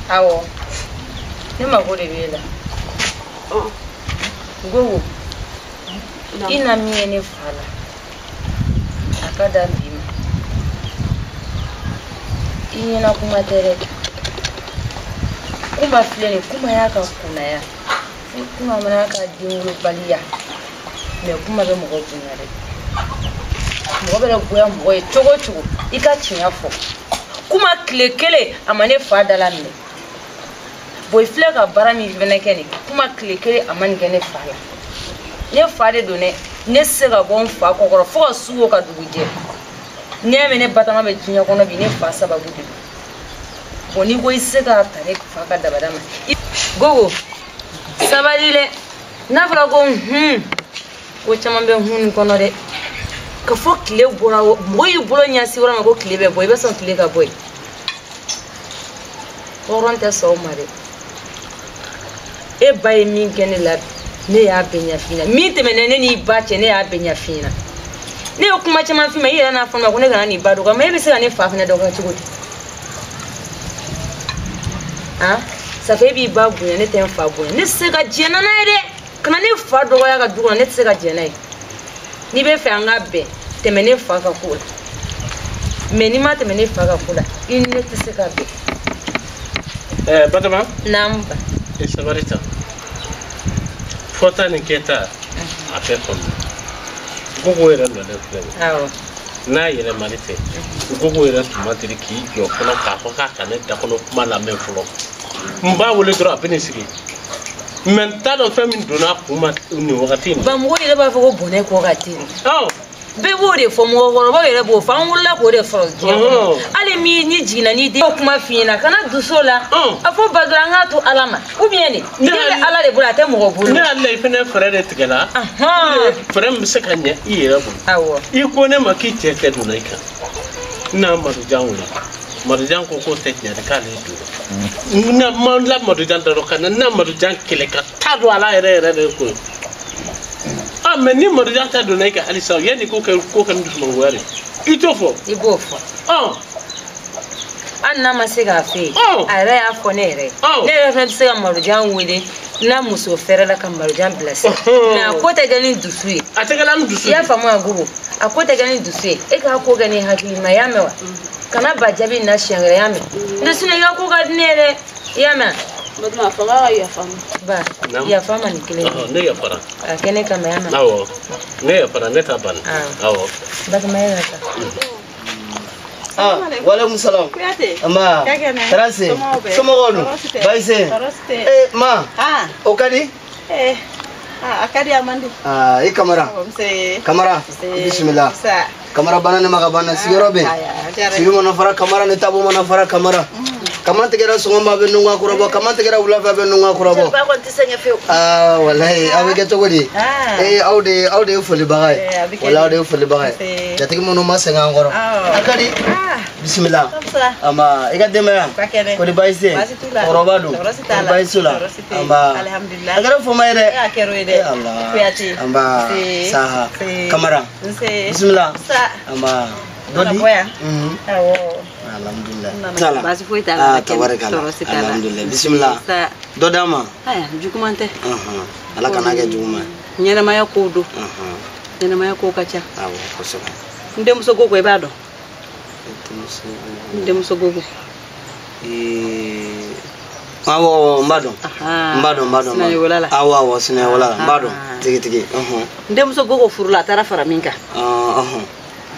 Awɔ, ne mako de b'e la. Gogo, i na min ye ne fa la, a ka dan bi ma. I ɲɛna kuma tɛ dɛ. Kunba filɛ nin ye, Kunba y'a ka kunnaya, Kunba mana ka denwolobaliya, mɛ Kunba bɛ mɔgɔ bonya dɛ. Mɔgɔ bɛ goya mɔgɔ ye cogo o cogo, i ka tiɲɛ fɔ. Kuma tile kelen a ma ne fa da la minɛ. Bon, i filɛ ka baara min fɛnɛ kɛ nin, kuma tile kelen a ma nin kɛ ne fa la. Ne fa de don dɛ, ne tɛ se ka bɔ n fa kɔkɔrɔ fo ka su ko ka dugu jɛ. N'i y'a mɛn ne batama bɛ diɲɛ kɔnɔ bi, ne fa sababu de don. Bon, n'i ko i tɛ se k'a ta ne fa ka dabada ma. Gogo, sabali dɛ. N'a fɔra ko hun, ko caman bɛ hun nin kɔnɔ dɛ. Ka fɔ tile bɔra, mɔgɔ y'i bolo ɲɛsin yɔrɔ ma ko tile bɛ bɔ, i bɛ sɔn tile ka bɔ yen. Hɔrɔn tɛ sɔn o ma dɛ. E ba ye min kɛ ne la, ne y'a bɛɛ ɲɛf'i ɲɛna. Min tɛmɛna ne n'i ba cɛ, ne y'a bɛɛ ɲɛf'i ɲɛna. Ne ye kuma caman f'i ma, i yɛrɛ n'a fɔ ne ma ko ne kana n'i ba dɔgɔya, mɛ e bɛ se ka ne fa fana dɔgɔya cogo di? Han? Ça fait e b'i ba bonya, ne tɛ n fa bonya. Ne tɛ se ka jɛn n'a ye dɛ. Kana ne fa dɔgɔya ka du kɔnɔ, ne tɛ se ka jɛn n'a ye. N'i bɛ fɛ an ka bɛn, tɛmɛ ne fa ka ko la. Mɛ n'i ma tɛmɛ ne fa ka ko la, i ni ne tɛ se ka bɛn. Batama? Naamu ba. I sabali tan. Fɔta ni kɛta, a bɛɛ faamu. Gogo yɛrɛ nɔlen filɛ nin ye. Awɔ. N'a yɛrɛ mali tɛ, Gogo yɛrɛ tun ma deli k'i jɔ fɔlɔ k'a fɔ k'a ka ne dakɔnɔ kuma lamɛn fɔlɔ. N b'a wele dɔrɔn a bɛ n'i sigi. Mɛ n t'a dɔn fɛn min donna a kun ma nin wagati in na. Ba, mɔgɔw yɛrɛ b'a fɔ ko bɔnɛ kɔ ka teli. Awɔ. Bɛɛ b'o de fɔ, mɔgɔkɔrɔbaw yɛrɛ b'o fɔ, an wolola k'o de sɔrɔ diɲɛ kɔnɔ. Hali min ni jiginna n'i den kuma f'i ɲɛna, kana dusu o la. A fɔ ba dɔrɔn an k'a to Ala ma. Ou bien de, den bɛ Ala de bolo, a tɛ mɔgɔ bolo. Ne hakili la i fɛnɛ fɛɛrɛ de tigɛla. Fɛɛrɛ min bɛ se ka ɲɛ i yɛrɛ bolo. Awɔ. I ko ne ma k'i cɛ tɛ donna i kan. N n'a Madujan wele. Madujan ko k'o tɛ tiɲɛ k'ale donna. N ma la Madujan da dɔn ka na n na Madujan kɛlɛ ka taa don a la yɛrɛ yɛrɛ de koyi. Ah, mais ni Madujan ta donna i kan halisa, yanni ko kɛ ko kɛ ni dusumangoya de i t'o fɔ. I b'o fɔ. Hali n'a ma se k'a fɛ yen, a yɛrɛ y'a fɔ ne yɛrɛ ye. Ne yɛrɛ fana bɛ se ka Madujan wele n'a muso fɛrɛ la ka Madujan bilasira. Mais a ko tɛ kɛ ni dusu ye. A tɛ kɛ ni dusu ye. I y'a faamu wa Gogo? A ko tɛ kɛ ni dusu ye. E k'a ko kɛ ni hakilima ye, i y'a mɛn wa? Kana ba jaabi na siɲɛ wɛrɛ, i y'a mɛn? N'o tɛ sinon i ka ko ka di ne ye dɛ. I y'a mɛn? Batoma, fo ka yafa n ma. Ba, yafa ma nin kelen ye. Ne yafara. A kɛ ne kama, i y'a mɛn? Awɔ, ne yafara, ne ta banna. Awɔ. Batoma, e ka taa. Ah, walaikum salam. Kuyate. Ama. Tarase. Somɔgɔw dun? Baasi tɛ? Eh, ma. O ka di? Eh, a ka di, a man di. Ah, i Kamara. Nse. Kamara. Bisimila. Kamara bana ne ma ka banna sigiyɔrɔ bɛ. Sigi mana fara Kamara ni tabo mana fara Kamara. Kama tigɛra sɔgɔma a bɛ nunga kɔrɔbɔ, kama tigɛra wula fɛ a bɛ nunga kɔrɔbɔ. Ba kɔni tɛ sɛgɛn fiyewu. Ah, walahi a bɛ kɛ cogo di? Eh, aw de ye folibaga ye. Walahi aw de ye folibaga ye. Jatigi minnu ma sɛgɛn an kɔrɔ. A ka di. Bisimila. Amba, i ka denbaya? Kɔni baasi tɛ yen? Kɔrɔba dun? Kɔni baasi t'u la? Amba. A kɛra fama ye dɛ. A kɛra o ye dɛ. Allah. Kuyate. Amba. Saha. Kamara. Bisimila. Amba. Dɔ di? Awɔ. Alhamdulillah. Baasi foyi t'a la. Ah, tabarikala. Tɔɔrɔ si t'a la. Alhamdulillah. Bisimila. Dɔ d'a ma. Aya, juguman tɛ. Ala kana kɛ juguman ye. Ɲɛnamaya kow don. Ɲɛnamaya kow ka ca. Awɔ, kosɛbɛ. N denmuso Gogo, i b'a dɔn? N denmuso Gogo. Ee, Awɔ, n b'a dɔn. N b'a dɔn. Sinayɛwola la. Awɔ, Sinayɛwola la, n b'a dɔn. Tigi. N denmuso Gogo furula, a taara fara min kan.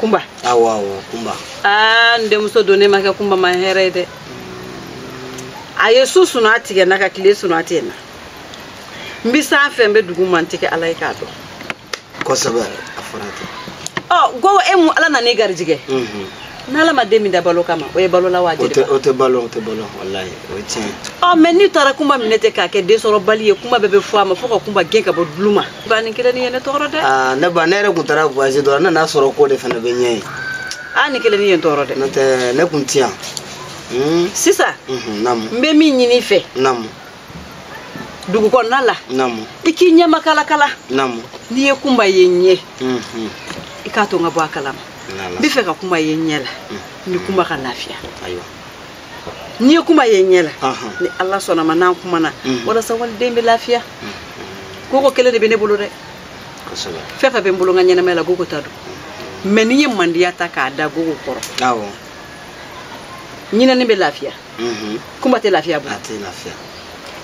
Kunba. Awɔ, Kunba. Aa, n denmuso donnen ma kɛ Kunba ma hɛrɛ ye dɛ. A ye su sunɔgɔ tigɛ n na ka tile sunɔgɔ tigɛ n na. N bɛ sanfɛ, n bɛ dugu ma, n tɛ kɛ Ala ye k'a dɔn. Kosɛbɛ, a fɔra ten. Ɔ, Gogo, e mun Ala nana i garijɛgɛ? N'Ala ma den min da balo kama, o ye balo la wa jeliba? O tɛ balo, walayi, o ye tiɲɛ ye. Ɔ, mɛ n'i taara Kunba minɛ ten k'a kɛ densɔrɔbali ye, kuma bɛɛ bɛ fɔ a ma fo ka Kunba gɛn ka bɔ dulu ma. Ba, nin kelen nin ye ne tɔɔrɔ dɛ. Aa, ne ba, ne yɛrɛ kun taara voyage dɔrɔn, ne nana sɔrɔ ko de fana bɛ ɲɛ ye. Aa, nin kelen nin ye n tɔɔrɔ dɛ. N'o tɛ ne kun ti yan. Sisan. Naamu. N bɛ min ɲini i fɛ. Naamu. Dugu kɔnɔna la. Naamu. I k'i ɲɛmakalakala. Naamu. N'i ye Kunba ye n ɲɛ. I k'a to n ka bɔ a kalama. N bɛ fɛ ka kuma ye n ɲɛ la, ni kuma ka lafiya. Ayiwa. N'i ye kuma ye n ɲɛ la, ni Ala sɔnna ma, n'an kumana, walasa waliden bɛ lafiya. Gogo kelen de bɛ ne bolo dɛ. Kosɛbɛ. Fɛn fɛn bɛ n bolo n ka ɲɛnamaya la, Gogo ta don. Mɛ n'i ye mandiya ta k'a da Gogo kɔrɔ. Awɔ. Ɲinɛni bɛ lafiya. Kunba tɛ lafiya bolo. A tɛ lafiya.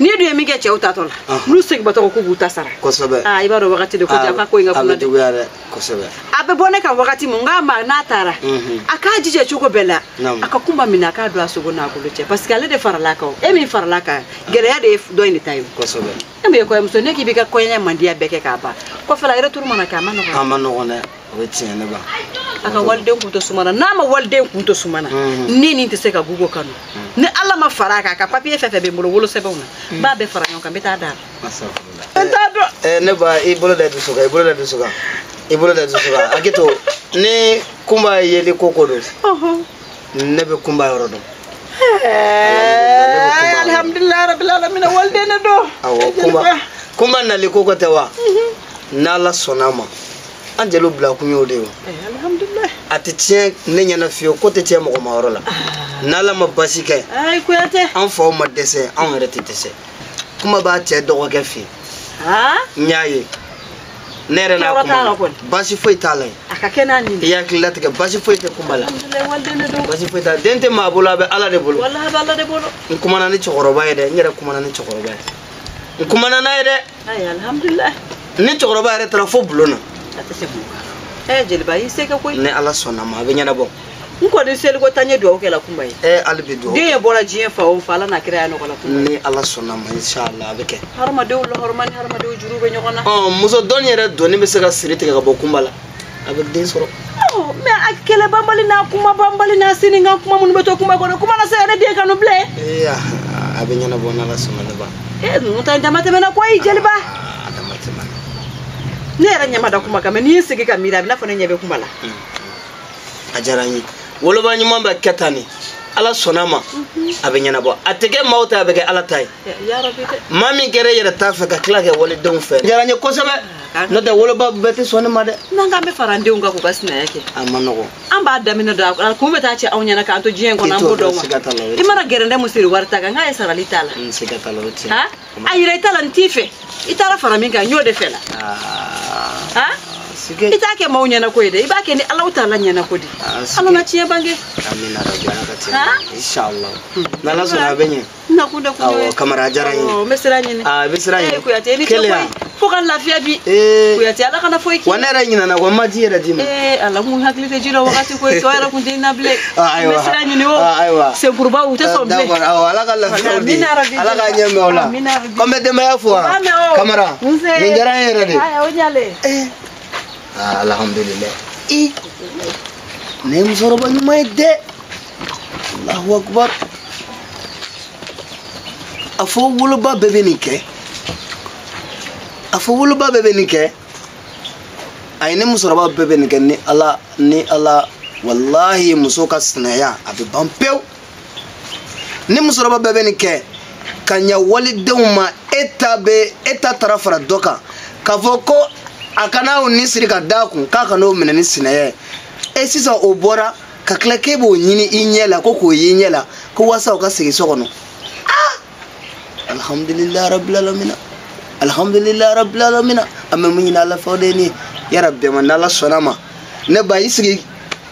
N'i dun ye min kɛ cɛw tatɔ la, n'u seginbatɔ ko k'u b'u ta sara. Kosɛbɛ. Aa, i b'a dɔn wagati de ko ja, k'a ko in ka A kunna bɛ dɛ. juguya dɛ, kosɛbɛ. A bɛ bɔ ne kan wagati min, n k'a ma n'a taara, a k'a jija cogo bɛɛ la, a ka Kunba minɛ, a k'a don a sogo n'a golo cɛ, parce que ale de farala a kan o. E min farala a kan, gɛlɛya de ye dɔ in de ta ye o. Kosɛbɛ. E min ye kɔɲɔmuso, ne k'i b'i ka kɔɲɔya mandiya bɛɛ kɛ k'a ban, kɔfɛ la retour mana kɛ, a ma nɔgɔn. A ma nɔgɔn dɛ, o ye tiɲɛ ne ba. A ka waliden kun to sumana, n'a ma waliden kun to sumana, ne nin tɛ se ka Gogo kanu. Ni Ala ma fara a kan, a ka papiye fɛn fɛn bɛ n bolo wolosɛbɛnw na, n b'a bɛɛ fara ɲɔgɔn kan, n bɛ taa d'a ma. N t'a dɔn. Ne ba, i bolo da dusu kan, i bolo da dusu kan. I bolo da dusu kan. Hakili to, ni Kunba yeli ko don, ne bɛ Kunba yɔrɔ dɔn. Alhamdulilayi rabbil alamin, waliden de don. Awɔ, Kunba nali ko tɛ wa? N'Ala sɔnna a ma, an jeliw bila kun y'o de ye o. Alhamdulilayi. A tɛ tiɲɛ ne ɲɛna fiyewu, ko tɛ tiɲɛ mɔgɔ ma yɔrɔ la. N'Ala ma basi kɛ. Ayi, Kuyate. An faw ma dɛsɛ, anw yɛrɛ tɛ dɛsɛ. Kuma b'a cɛ dɔgɔkɛ fɛ yen. N y'a ye. Ne yɛrɛ n'a kuma. Basi foyi t'a la yen. A ka kɛ n'a nin. I hakili latigɛ, basi foyi tɛ Kunba la. Alhamdulilayi, waliden de don. Basi foyi t'a la. Den tɛ maa bolo, a bɛ Ala de bolo. Walahi, a bɛ Ala de bolo. N kumana ni cɛkɔrɔba ye dɛ, n yɛrɛ kumana ni cɛkɔrɔba ye. N kumana n'a ye dɛ. Ayi, alhamdulilayi. Ni cɛkɔrɔba yɛrɛ taara fo bulon na. A tɛ se k'o kan. Jeliba, i se kɛ koyi. Ni Ala sɔnna ma, a bɛ ɲɛnabɔ. N kɔni seliko taa n ye dugawu kɛ la Kunba ye. Hali bi dugawu. Den ye bɔra diɲɛ fa o fa, Ala n'a kira y'a nɔgɔ la Kunba ye. Ni Ala sɔnna ma, inshallah, a bɛ kɛ. Hadamadenw lahɔrɔma ni hadamadenw juru bɛ ɲɔgɔn na. Ɔ, muso dɔnni yɛrɛ donni bɛ se ka siri tigɛ ka bɔ Kunba la. A bɛ den sɔrɔ. Ɔ, mɛ a kɛlɛ banbali n'a kuma banbali n'a sini ka kuma minnu bɛ to Kunba kɔnɔ, kuma na se ka ne den kanu bilen. A bɛ ɲɛnabɔ n'Ala sɔnna ne ba. Ninnu ta in dama tɛmɛna koyi, jeliba. A dama tɛmɛna. Ne yɛrɛ ɲɛ ma da kuma kan, mɛ n'i y'i sigi ka miiri, a bɛ n'a fɔ ne ɲɛ bɛ kuma la. A diyara n ye. Woloba ɲuman bɛ kɛ tan de. Ala sɔnna ma, a bɛ ɲɛnabɔ. A tɛ kɛ maaw ta ye, a bɛ kɛ Ala ta ye. Maa min kɛra e yɛrɛ ta fɛ ka tila kɛ walidenw fɛ. Diyara n ye kosɛbɛ. N'o tɛ woloba bɛɛ tɛ sɔn ne ma dɛ. N'an k'an bɛ fara an denw kan k'u ka sinaya kɛ. A ma nɔgɔn. An b'a daminɛ dɔrɔn, a kun bɛ taa cɛ anw ɲɛna k'an to diɲɛ in kɔnɔ, an b'o dɔn wa. I mana gɛrɛndɛ mun siri wari ta kan, k'a ye sarali t'a la. Siga t'a la, o tiɲɛ. A yira i t'a la, n t'i fɛ. I taara fara min kan, n y'o de fɛ la. I t'a kɛ maaw ɲɛna ko ye dɛ, i b'a kɛ ni Alahu taala ɲɛna ko de. Ala ma tiɲɛ bange. Amina rabi, Ala ka tiɲɛ bange. Inshallah. N'Ala sɔnna a bɛ ɲɛ. N nakun de kun y'o ye. Awɔ, Kamara, a diyara n ye. N bɛ sira ɲini. Aa, i bɛ sira ɲini. Kuyate, i ni ce koyi. Fo ka lafiya bi. Kuyate, Ala kana foyi k'i Wa ne yɛrɛ ɲinɛna ko n ma ji yɛrɛ d'i ma. Ala, n hakili tɛ ji la wagati koyi, tɔ yɛrɛ kun tɛ n na bilen. Ayiwa. N bɛ sira ɲini o. Ayiwa. Senkurubaw u tɛ sɔn bilen. D'accord, awɔ, Ala ka lafiyaw di. Amina rabi. Ala k'a ɲɛ mɛn o la. Amina rabi. Ko n bɛ denbaya fo wa. U b'a mɛn o. Kamara, Nse. nin diyara n ye yɛrɛ de. Ayiwa, o ɲalen. Alhamdulillah. Nin ye musokɔrɔba ɲuman ye dɛ. Allahu akbar. A fɔ woloba bɛɛ bɛ nin kɛ. A fɔ woloba bɛɛ bɛ nin kɛ. Ayi, ni musokɔrɔba bɛɛ bɛ nin kɛ, ni Ala, walahi, muso ka sinaya a bɛ ban pewu. Ni musokɔrɔba bɛɛ bɛ nin kɛ ka ɲɛ walidenw ma, e ta taara fara dɔ kan k'a fɔ ko a kana o ni siri ka d'a kun, k'a kana o minɛ ni sinaya ye. E sisan o bɔra ka tila k'e b'o ɲini i ɲɛ la, ko k'o ye i ɲɛ la, ko walasa o ka segin so kɔnɔ. Alhamdulilayi rabbil alamina. Alhamdulilayi rabbil alamina. An bɛ mun ɲini Ala fɛ, o de ye nin ye. Yarabi ma, n'Ala sɔnna ma, ne ba, i sigi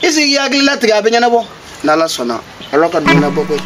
i hakili latigɛ, a bɛ ɲɛnabɔ n'Ala sɔnna. Ala ka don ɲɛnabɔ koyi.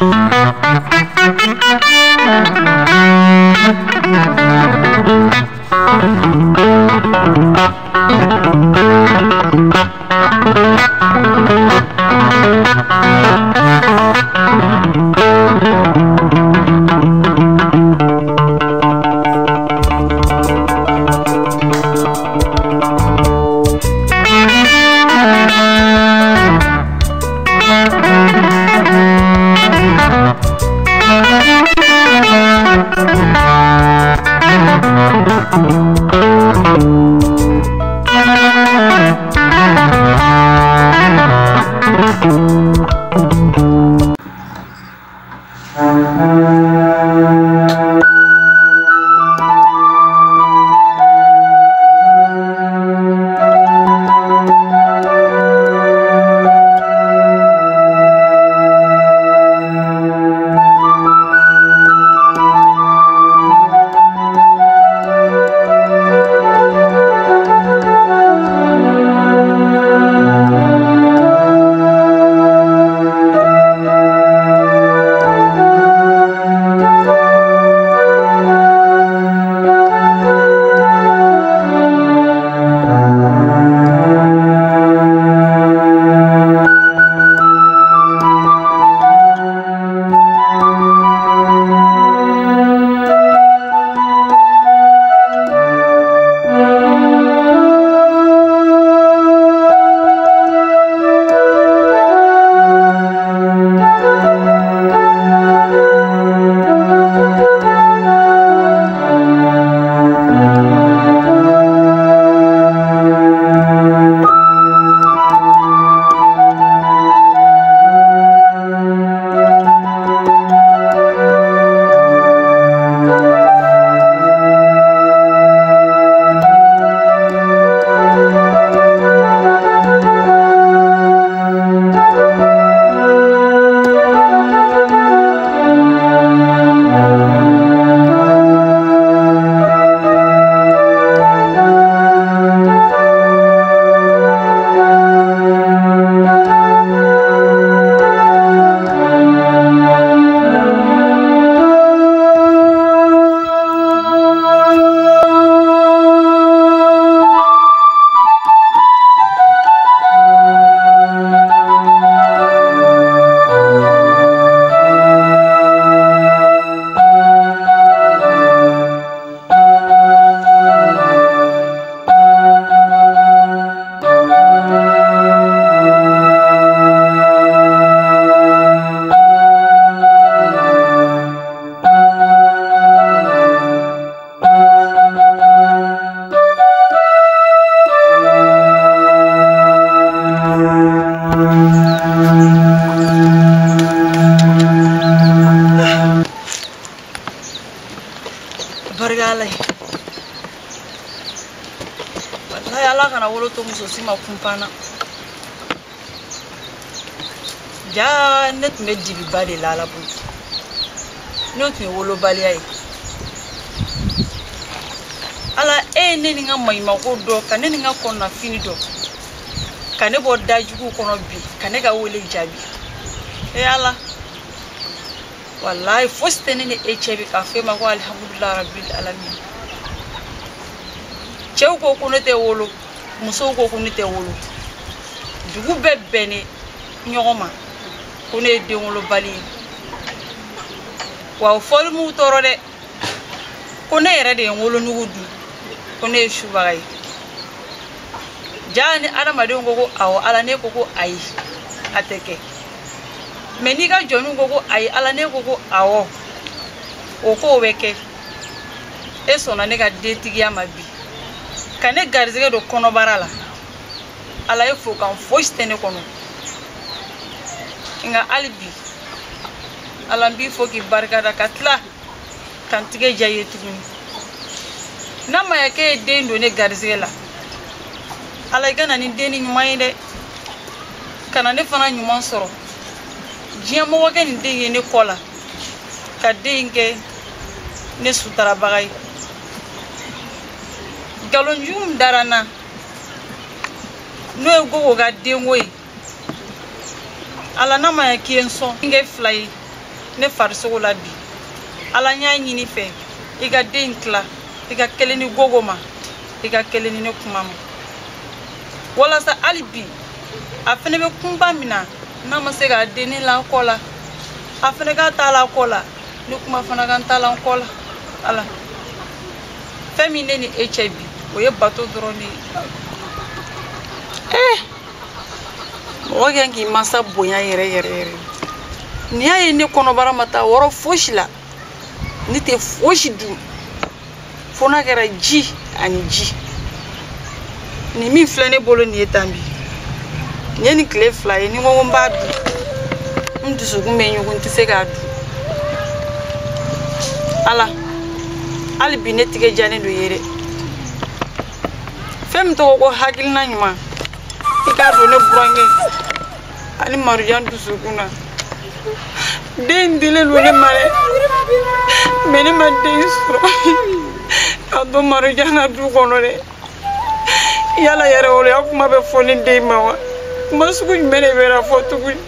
Wallahi ala kana wolo to muso si ma kunpana. Ja ne tun bɛ dibiba de la ala bolo. N'o tun ye wolobaliya ye. Ala e ye ne ni n ka maɲumako dɔn ka ne ni n ka kɔnɔnafini dɔn ka ne bɔ dajugu kɔnɔ bi ka ne ka wele jaabi. E ala wallahi fosi tɛ ne ni e cɛ bi k'a fɔ e ma ko alihamudulilayi rabil alamin. Cɛw ko ko ne tɛ wolo, musow ko ko ne tɛ wolo. Dugu bɛɛ bɛnnen ɲɔgɔn ma ko ne ye denwolobali ye. Wa o fɔli m'u tɔɔrɔ dɛ, ko ne yɛrɛ de ye n wolonugu dun, ko ne ye subaga ye. Ja ni adamadenw ko ko awɔ ala, ne ko ko ayi, a tɛ kɛ. Mɛ n'i ka jɔnniw ko ko ayi ala, ne ko ko awɔ, o kow bɛ kɛ. E sɔnna ne ka dentigiya ma bi ka ne garizɛgɛ don kɔnɔbara la. Ala ye fo kan fosi tɛ ne kɔnɔ. Nka hali bi ala n b'i fo k'i barika da ka tila ka n tigɛ diya i ye tuguni. N'a ma ɲɛ k'e ye den don ne garizɛgɛ la, ala i ka na ni den ni ɲuman ye dɛ, ka na ne fana ɲuman sɔrɔ. Diɲɛ mɔgɔ kɛ nin den ye ne kɔ la ka den in kɛ ne sutarabaga ye. Nkalonjugu min dara n na n'o ye Gogo ka denko ye, ala n'a ma ɲɛ k'i ye n sɔn n kɛ fila ye ne farisogo la bi, Ala n y'a ɲini fɛ i ka den tila i ka kelen ni gogo ma i ka kelen ni ne kuma ma walasa hali bi a fɛnɛ bɛ kunba min na n'a ma se k'a denni la n kɔ la a fɛnɛ k'a ta la kɔ la ne kuma fana ka n ta la n kɔ la ala fɛn min ne ni e cɛ bi o ye bato dɔrɔn de ye mɔgɔ kan k'i mansa bonya yɛrɛ yɛrɛ yɛrɛ n'i y'a ye ne kɔnɔbara ma taa wɔrɔ fosi la ne tɛ fosi dun fo n'a kɛra ji ani ji nin min filɛ ne bolo nin ye tan bi nin ye nin tile 2 ye ni n ko n b'a dun n dusukun bɛ ɲugun n tɛ se k'a dun ala hali bi ne tigɛ jalen don ye dɛ fɛn min tɔgɔ ko hakilina ɲuman i k'a don ne burankɛ ani Marujan dusukun na den dilen don ne ma dɛ mɛ ne ma den sɔrɔ k'a to Marujan ka du kɔnɔ dɛ yala yɛrɛ woloya kuma bɛ fɔ ne den ma wa kuma sugu jumɛn de bɛ na fɔ tuguni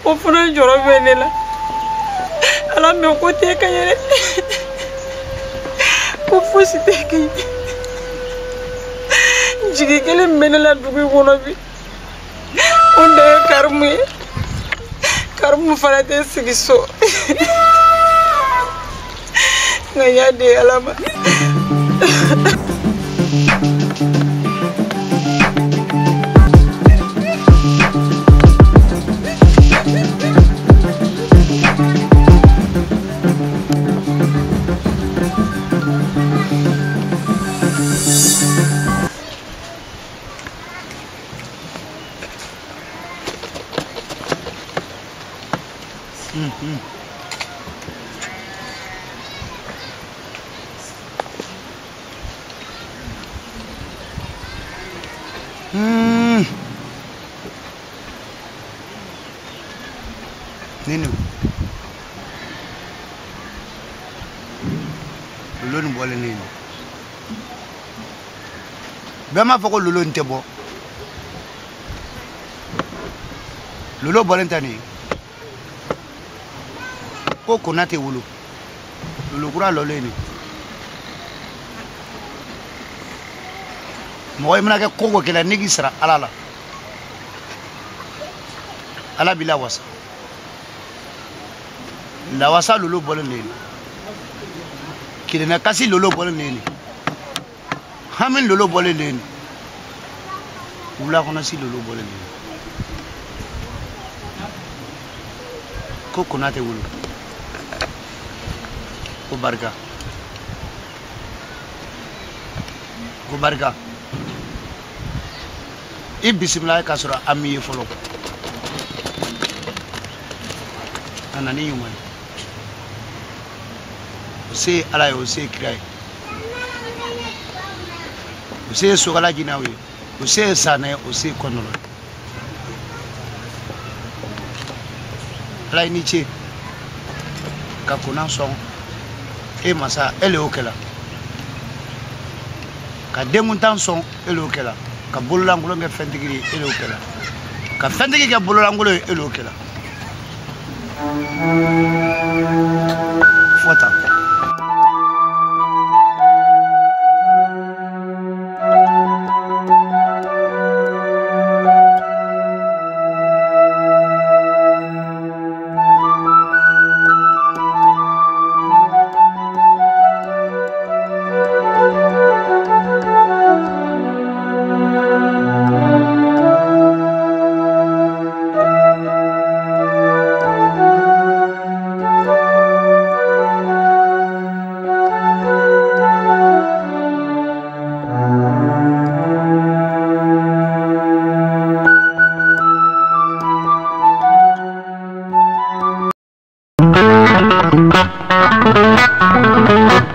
o fana jɔrɔ bɛ ne la ala mɛ ko tɛ ka ɲɛ dɛ ko fosi tɛ ka ɲɛ jigi kelen min bɛ ne la dugu in kɔnɔ bi o de ye Karimu ye Karimu fana tɛ sigi so nka n y'a di ala ma. Nini lolo ni bɔlen ne bɛɛ m'a fɔ ko lolo in tɛ bɔ lolo bɔlen tɛ nin ye ko kona tɛ wolo lolo kura lɔlen nin mɔgɔ i mana kɛ ko ko kɛlɛ n'i k'i sara ala la ala b'i lawasa lawasa lolo bɔlen de ye kelenna kasi lolo bɔlen de ye hami lolo bɔlen de ye wula kɔnɔ si lolo bɔlen de ye ko kona tɛ wolo ko barika ko barika i bisimila k'a sɔrɔ an m'i ye fɔlɔ a nana ni ɲuman ye o se ye ala ye o se ye kira ye o se ye sokala jinɛw ye o se ye sanɛ ye o se ye kɔnɔrɔ ye ala i ni ce ka kona sɔn e masa e le y'o kɛla ka denkuntan sɔn e le y'o kɛla ka bololankolon kɛ fɛntigi ye e le y'o kɛla ka fɛntigi kɛ bololankolon ye e le y'o kɛla fɔ tan. Thank you.